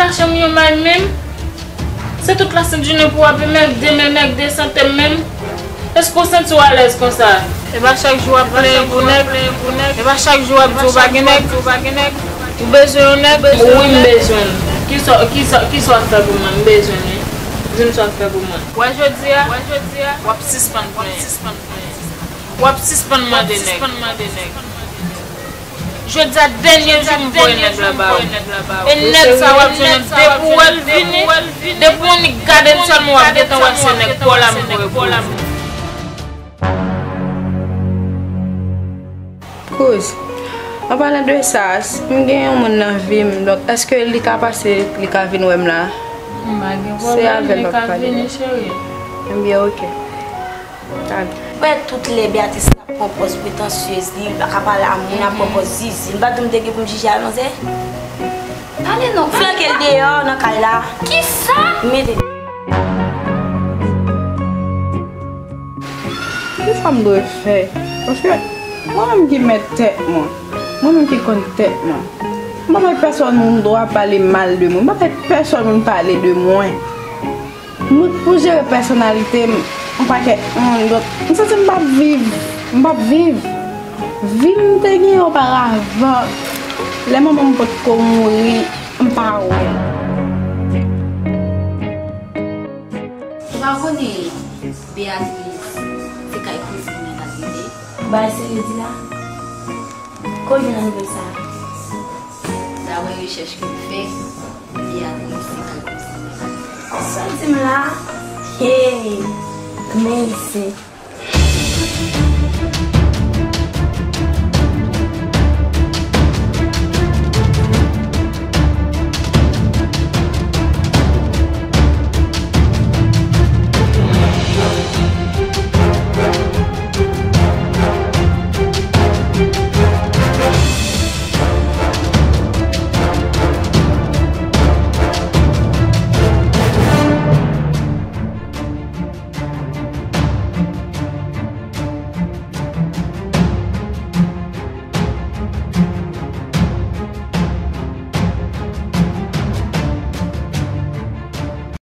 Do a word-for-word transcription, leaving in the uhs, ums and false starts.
Machann m yon may menm. Se tout la sent jounen pou w ap mègde, men mègde sante m menm. Èske w santi w alèz konsa? E pa chak jou w ap plenyen pou nèg. E pa chak jou w ap di w pa gen nèg. Ou bezwen yon nèg? Wi, m bezwen l. Kisa, kisa, kisa w ap fè pou mwen? M bezwen l, wi. Di m sa w ap fè pou mwen. Wè jodi a, w ap sispann plenyen. W ap sispann mande nèg. Jodi a dènye jou m voye nèg la ba ou. E nèg sa w ap jwenn depi w wè l vini, depi w annik gade l sèlman w ap gentan wè se nèg pa w la m voye pou ou. Kouz, an palan de sa, m gen yon moun nan vi m, donk èske li ka pase, li ka vin wè m la? M pa gen pwoblèm, li ka vini, cheri. Ebyen, oke. Wè, tout lè Beatrice ap pran pòz pretansyez, li pa ka pale a moun, ap pran pòz zizi. M pa di w m te gen pou m jije a, manzè? Pale non, flanke l deyò nan kay la. Kisa? Mete. Kisa m dwe fè? Paske mwen menm ki mèt tèt mwen, mwen menm ki konn tèt mwen, m pa bay pèsonn moun dwa pale mal de mwen, m pa bay pèsonn moun pale de mwen. Mwen pou jere pèsonalite m, yon pakèt moun, donk, m santi m p ap viv, m p ap viv. Vi m te gen oparavan, lè manman m potko mouri, m pa wè l. Ou pa konnen Beatrice se kay kouzin mwen l al rete? Ou bay serye di la? Kote w jwenn nan nouvèl sa a? Daprè rechèch ke m fè, Beatrice se kay kouzin mwen l al rete. Sa w di m la? Hey! Amazing!